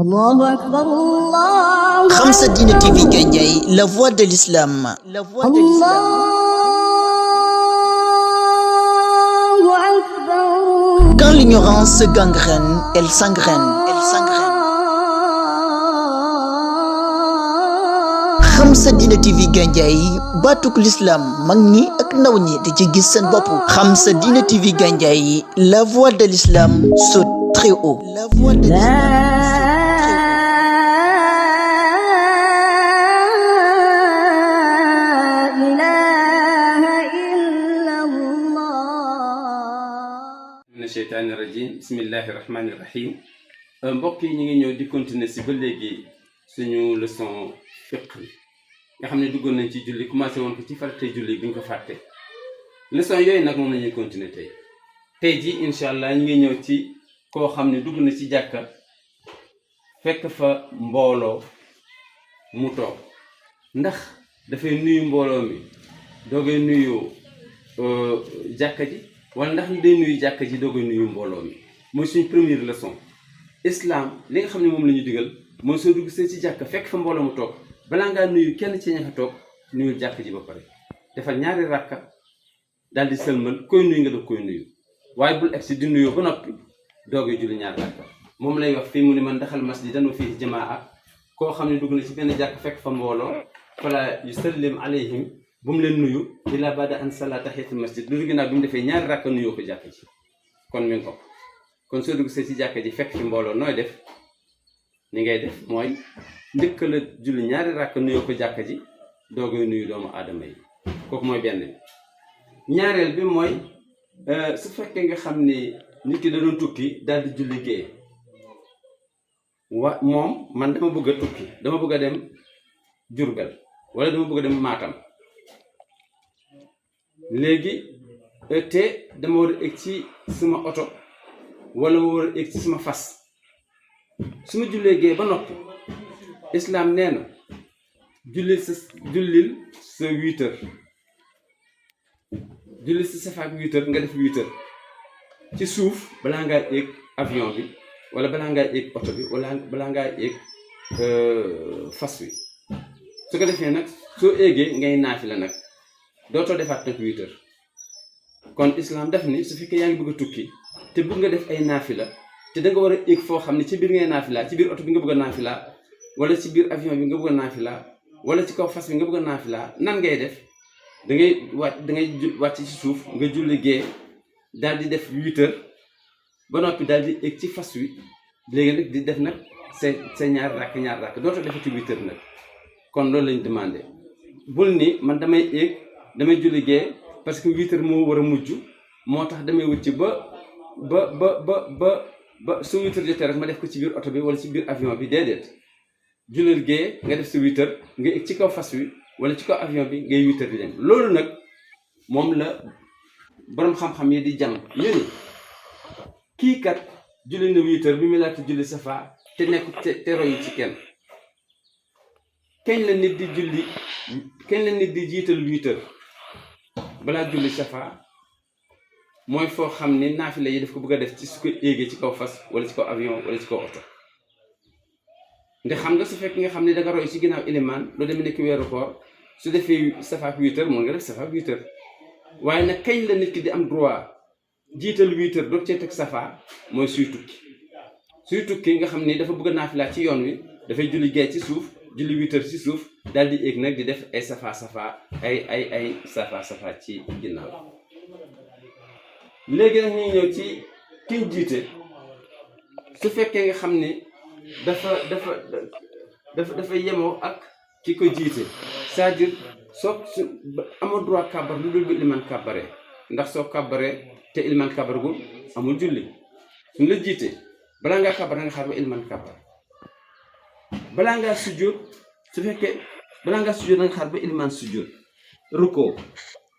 Allahu Akbar, Allahu Khamsa Dina TV Gandiaye, la voix de l'islam. Allahu Akbar. Quand l'ignorance se gangrène, elle s'engraine. Khamsa Dina TV Gandiaye, baatuk l'islam mag ñi ak ndaw ñi di ci gis seen bopp. Khamsa Dina TV Gandiaye, la voix de l'islam saute très haut. La voix de l'islam. Sheytaani rajim bismillahi rahmaani rahim mbokk yi ñu ngi ñëw di continuer si ba léegi suñu leçon fiqh nga xam ne duggoon nañ ci julli commencé woon ko ci faratay julli bi ñu ko fàtte leçon yooyu nag moom la ñuy continuer tey ji incha allah ñu ngi ñëw ci koo xam ne dugg na ci jàkka fekk fa mbooloo mu toog ndax dafay nuyu mbooloo mi doogay nuyu jàkka ji wala ndax ñu day nuyu jàkka ji doogay nuyu mbooloo mi mooy suñ première leçon islam li nga xam ne moom la ñu digal mooy soo dugg see ci jàkka fekk fa mbooloo mu toog balaa ngaa nuyu kenn ci ña fa toog nuyul jàkka ji ba pare defal ñaari rakka daal di sëlmal koy nuyu nga doog koy nuyu waaye bul egsi di nuyoo ba noppi doogay julli ñaari rakka moom lay wax fii mu ne man daxal masjidan wa fii jamaa koo xam ne dugg na ci benn jàkk fekk fa mbooloo fala yusallim alayhim bu mu leen nuyu illa bada an salla tahiyatul masjid lu ginnaaw bi mu defee ñaari rakka nuyoo ko jàkka ji kon mi ngi ko kon soo dugg see ci jàkka ji fekk fi mbooloo nooy def ni ngay def mooy njëkk la julli ñaari rakka nuyoo ko jàkka ji doogay nuyu doomu aadama yi kooku mooy benn bi ñaareel bi mooy su fekkee nga xam ni nit ki da doon tukki daal di julli gée moom man dama bëgg a tukki dama bëgg a dem Jurbel wala dama bëgg a dem Matam léegi te dama war a egg ci suma oto wala ma war a egg ci suma fas su ma jullee gee ba noppi islam nee na jullil sa 8 heures jullil sa safaak 8 heures nga def 8 heures ci suuf balaa ngaa egg avion bi wala balaa ngaa egg oto bi wala balaa ngaa egg fas wi su ko defee nag soo eggee ngay naafila nag dootoo defaat nag 8 heures kon islam def ni su fekkee yaa ngi bëgg a tukki te bëgg nga def ay naafila te da nga war a egg foo xam ne ci biir ngay naafila ci biir oto bi nga bëgg a naafila wala ci biir avion bi nga bëgg a naafila wala ci kaw fas bi nga bëgg a naafila nan ngay def da ngay wàcc ci suuf nga julli gee daal di def 8 heures ba noppi daal di egg ci fas wi léegi nag di def nag sa ñaar rakk dootoo defati 8 heures nag kon loolu lañ demandé bul ni man damay egg damay julli gee parce que 8 heures moo war a mujj moo tax damay wucci ba su 8 heures jotee rek ma def ko ci biir oto bi wala ci biir avion bi déedéet jullil gee nga def sa 8 heures nga egg ci kaw fas wi wala ci kaw avion bi ngay 8 heures di dem loolu nag moom la boroom xam-xam yi di jàng ñu ni kii kat julli na 8 heures bi mu laata julli safa te nekk te royu ci kenn kañ la nit di jiital 8 heures balaa julli safa mooy foo xam ni naafila yi daf ko bëgg a def ci su ko éegee ci kaw fas wala ci kaw avion wala ci kaw oto nde xam nga su fekk nga xam ne danga roy ci ginnaaw ilimaan loo demee nekk weeru koor su defee safaak 8 heures moom nga def safaak 8 heures waaye nag kañ la nit ki di am droit jiital 8 heures doog cee teg safa mooy suy tukki nga xam ni dafa bëgg a naafila ci yoon wi dafay julli gee ci suuf julli 8 heures ci suuf daal di éeg nag di def ay safa ay safa ci ginnaaw léegi nag ñuy ñëw ci kiñ jiite su fekkee nga xam ni dafa yemoo ak ki ko jiite c'est-à-dire soo amoo droit kàbbar lu dul bi iliman kàbbaree ndax soo kàbbaree te iliman kàbbaragul amul julli suñ la jiite balaa ngaa kàbbar nga xaar ba iliman kàbbar balaa ngaa sujjóot su fekkee balaa ngaa sujjóot na nga xaar ba iliman sujjóot rukkoo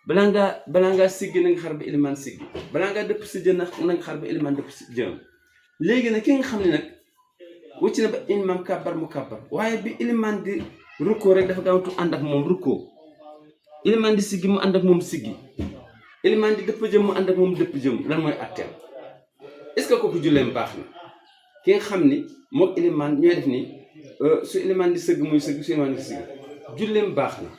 balaa ngaa siggi na nga xaar ba iliman siggi balaa ngaa dëpp si jën na nga xaar ba iliman dëpp si jën léegi nag ki nga xam ne nag wëcc na ba iliman kàbbar mu kàbbar waaye bi iliman di rukkoo rek dafa gaawantu ànd ak moom rukkoo iliman di siggi mu ànd ak moom siggi iliman di dëpp jëm mu ànd ak moom dëpp jëm lan mooy atteel est-ce que kooku julleem baax na ki nga xam ni moom ilimaan ñooy def ni su ilimaan di sëgg muy sëgg su ilimaan di sëgg julleem baax na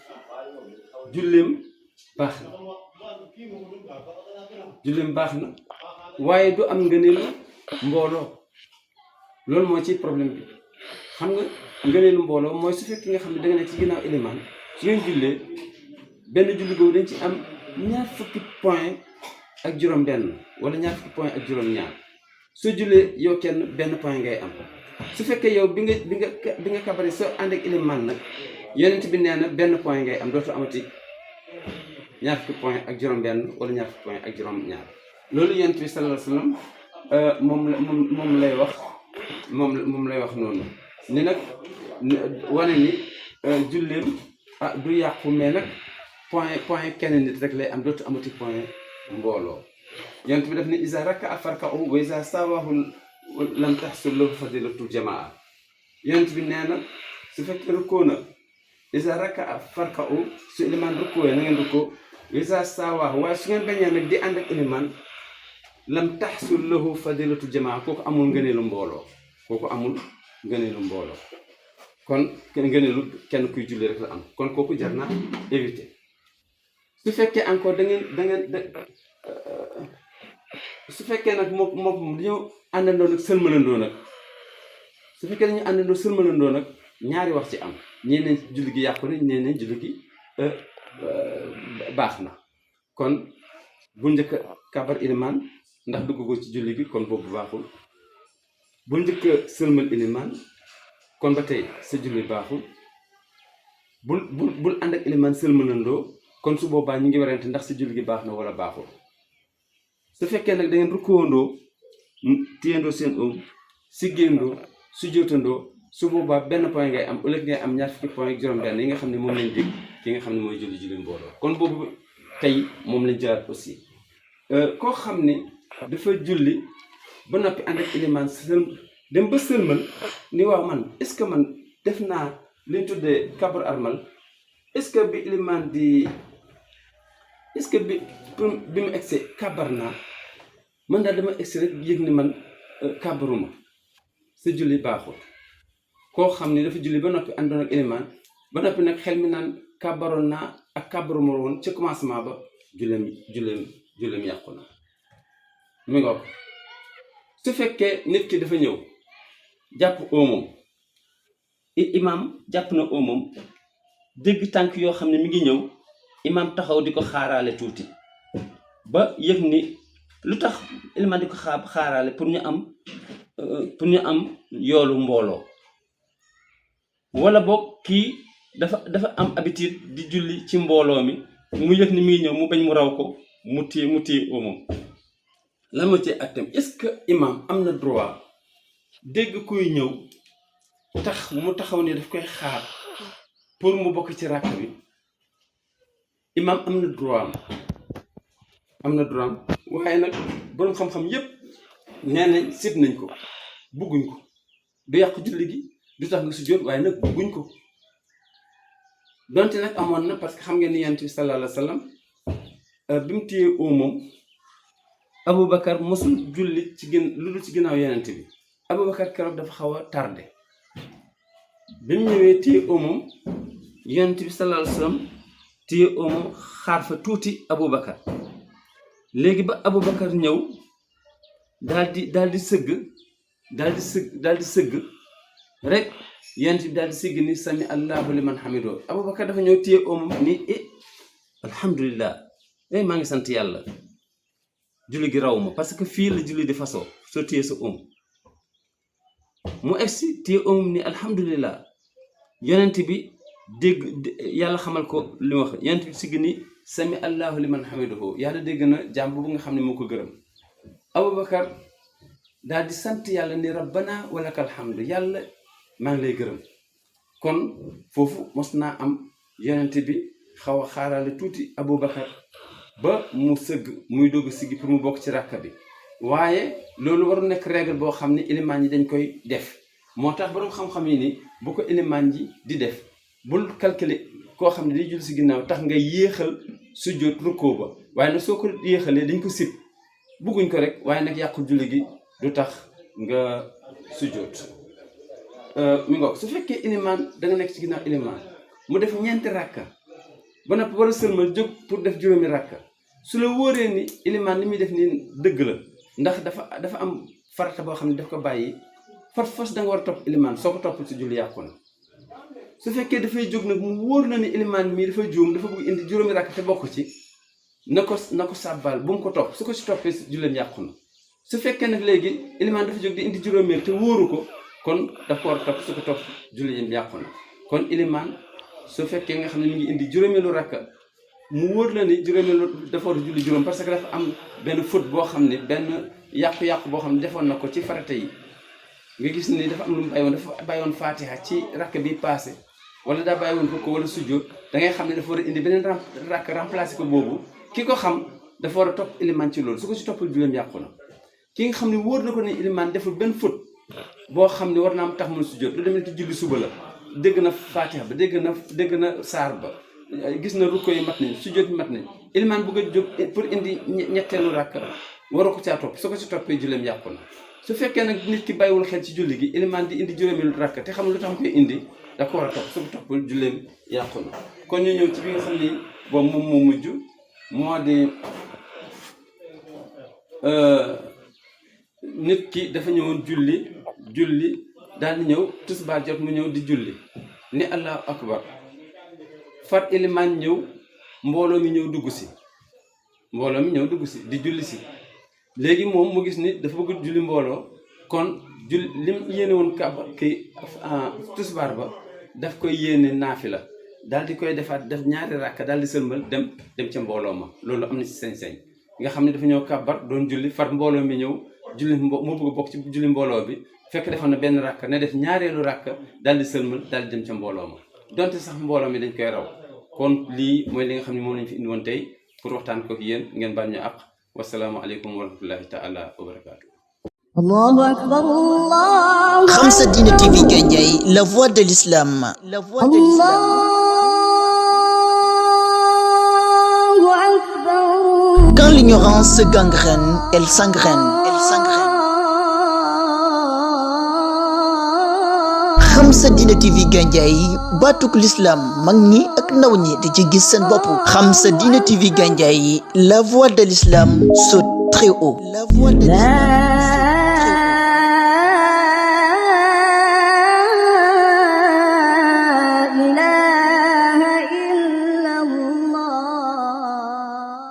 julleem baax na waaye du am ngëneelu mbooloo. loolu moo ci problème bi xam nga ngëneelu mbooloo mooy su fekkee nga xam ne da nga nekk ci ginnaaw ilimaan su ngeen jullee benn julli boobu dañ ci am ñaar fukki point ak juróom benn wala ñaar fukki point ak juróom ñaar soo jullee yow kenn benn point ngay am. su fekkee yow bi nga kabari soo ànd ak ilimaan nag yonent bi nee na benn point ngay am dootu amati ñaar fukki point ak juróom benn wala ñaar fukki point ak juróom ñaar. loolu yonent bi sallallahu alayhi wasallam moom lay wax moom lay wax noonu ni nag wane ni julleem du yàqu mais nag point kenn nit rek lay am dootu amati point mbooloo. yonent bi daf ne iza raka'a farka'u wa iza sawahu lam tahsul lahu fadilatul jamaa. yonent bi nee na su fekkee rukkoo na iza raka'a farka'u su ilimaan rukkooyee na ngeen rukkoo wa iza sawahu waaye su ngeen bañee nag di ànd ak ilimaan lam tahsul lahu fadilatul jamaa kooku amul ngëneelu mbooloo kon ngëneelu kenn kuy julli rek la am kon kooku jar na éviter. su fekkee encore su fekkee nag moom dañoo àndandoo nag sëlmalandoo nag su fekkee dañu àndandoo sëlmalandoo nag ñaari wax ci am ñee nañ julli gi yàqu na ñee nañ julli gi baax na. kon bu njëkk kabar ilimaan ndax dugg ko ci julli gi kon boobu baaxul. bu njëkk sëlmal ilimaan kon ba tey sa julli baaxul. bul ànd ak ilimaan sëlmalandoo kon su boobaa ñu ngi warante ndax sa julli gi baax na wala baaxul. su fekkee nag da ngeen rukkoondoo téyandoo seen siggéendoo su jootandoo su boobaa benn point ngay am ëllëg ngay am ñaar fukki point ak juróom-benn yi nga xam ne moom lañ dégg ki nga xam ne mooy julli mbooloo. kon boobu tey moom lañ jëlaat aussi koo xam ne dafa julli ba noppi ànd ak ilimaan dem ba sëlmal ni waaw man est-ce que man def naa liñ tuddee kabar armal est-ce que bi ilimaan di est-ce que bi mu egsi kabar naa man daal dama egsi rek yëg ni man kabaruma sa julli baaxul. koo xam ne dafa julli ba noppi àndoon ak ilimaan ba noppi nag xel mi naan kabaroon naa ak kabaruma woon ca commencement ba julleem yàqu na. mi nga ko su fekkee nit ki dafa ñëw jàpp oomam imaam jàpp na oomam dégg tànk yoo xam ne mi ngi ñëw imaam taxaw di ko xaaraale tuuti ba yëg ni lu tax ilimaan di ko xaaraale pour ñu am yoolu mbooloo. wala boog kii dafa am habitude di julli ci mbooloo mi mu yëg ni mi ngi ñëw mu bañ mu raw ko mu téye oomam. lan moo ci àtteem est-ce que imam am na droit dégg kuy ñëw tax mu taxaw ni daf koy xaar pour mu bokk ci ràkk bi imam am na droit waaye nag boroom xam-xam yépp nee nañ sit nañ ko bugguñ ko du yàq julli gi du tax nga sujjóot waaye nag bugguñ ko donte nag amoon na parce que xam ngeen ni Yonent bi sallallahu alayhi wa sallam bi mu téye oomam Aboubacar mosul julli lu dul ci ginnaaw Yonent bi Aboubacar keroog dafa xaw a tardé bi mu ñëwee téye oomam Yonent bi sallallahu alayhi wa sallam téye oomam xaar fa tuuti Aboubacar léegi ba Aboubacar ñëw daal di sëgg rek Yonent bi daal di sëgg ni sami allahu liman hamidoo Aboubacar dafa ñëw téye oomam ni alhamdulillah maa ngi sant yàlla julli gi raw ma parce que fii la julli di façon soo téye sa oom mu egsi téye oomam ni alhamdulillah Yonent bi dégg yàlla xamal ko li wax Yonent bi sëgg ni sami allahu liman hamidoo yàlla dégg na jaam boobu nga xam ne moo ko gërëm Aboubacar daal di sant yàlla ni rabbana walakal hamdu yàlla maa ngi lay gërëm kon foofu mos naa am Yonent bi xaw a xaarale tuuti Aboubacar ba mu sëgg muy dogg siggi pour mu bokk ci ràkka bi waaye loolu waru nekk règle boo xam ne ilimaan yi dañ koy def moo tax boroom xam-xam yi ni bu ko ilimaan ji di def bul calculer koo xam ne day julli si ginnaaw tax nga yéexal sujjóot rukkoo ba waaye nag soo ko yéexalee dañ ko sib bugguñ ko rek waaye nag yàqu julli gi du tax nga sujjóot mi ngoog su fekkee ilimaan da nga nekk ci ginnaaw ilimaan mu def ñeenti rakka ba noppi war a sëlmal jóg pour def juróomi rakka su la wóoree ni ilimaan li muy def nii dëgg la ndax dafa am farata boo xam ne daf ko bàyyi fos da nga war a topp ilimaan soo ko toppul si julli yàqu na su fekkee dafay jóg nag mu wóor na ni ilimaan mii dafa juum dafa bëgg indi juróomi rakka te bokk ci na ko sàbbaal bu mu ko topp su ko si toppee si julleem yàqu na su fekkee nag léegi ilimaan dafa jóg di indi juróomeel te wóoru ko kon daf ko war a topp su ko topp julleem yàqu na kon ilimaan su fekkee nga xam ne mi ngi indi juróomeelu rakka mu wóor la ni juróomeelu dafa war a julli juróom parce que dafa am benn faute boo xam ne benn yàqu-yàqu boo xam ne defoon na ko ci farata yi nga gis ni dafa am lu mu bàyyi woon dafa bàyyi woon fatiha ci rakk bi passé wala daa bàyyi woon ko wala sujjóot da ngay xam ne dafa war a indi beneen rakk remplacé ko boobu ki ko xam dafa war a topp ilimaan ci loolu su ko si toppal julleem yàqu na ki nga xam ne wóor na ko ne ilimaan deful benn faute boo xam ne war naa am tax mun sujjóot lu demee ci julli suba la dégg na fatiha ba dégg na saar ba gis na rukko yi mat nañ sujjóot yi mat nañ ilimaan bëgg a jóg pour indi ñetteelu rakk waru ko caa topp su ko si toppee julleem yàqu na su fekkee nag nit ki bàyyiwul xel ci julli gi ilimaan di indi juróomeelu rakk te xam lu tax koy indi da ko war a topp su ko toppul julleem yàqu na kon ñu ñëw ci bi nga xam ni boobu moom moo mujj moo di nit ki dafa ñëwoon julli daal di ñëw tisbaar jot mu ñëw di julli ni allahu akbar far ilimaan ñëw mbooloo mi ñëw dugg si di julli si léegi moom mu gis ni dafa bëgg julli mbooloo kon lim yéene woon kàbbar kii tisbaar ba daf koy yéene naafila daal di koy defaat def ñaari rakka daal di sëlmal dem ca mbooloo ma loolu am na ci sañ-sañ nga xam ne dafa ñëw kàbbar doon julli far mbooloo mi ñëw julli moo bëgg a bokk ci julli mbooloo bi fekk defoon na benn rakka ne def ñaareelu rakka daal di sëlmal daal di dem ca mbooloo ma donte sax mbooloo mi dañ koy raw kon lii mooy li nga xam ne moom lañ fi indi woon tey pour waxtaan ko ak yéen ngeen baal ñu àq wasalaamu aleykum wa rahmatullahi taala wa barakaatu. Allahu akbar Allah. Khamsa Dina TV Gandiaye, la voix de l'islam. Allahu akbar. Quand l'ignorance se gangrène, elle s'engraine. Khamsa Dina TV Gandiaye, batuk l'islam mag ñi ak ndaw ñi di ci gis seen bopp. Khamsa Dina TV Gandiaye, la voix de l'islam saute très haut. La voix de l'islam.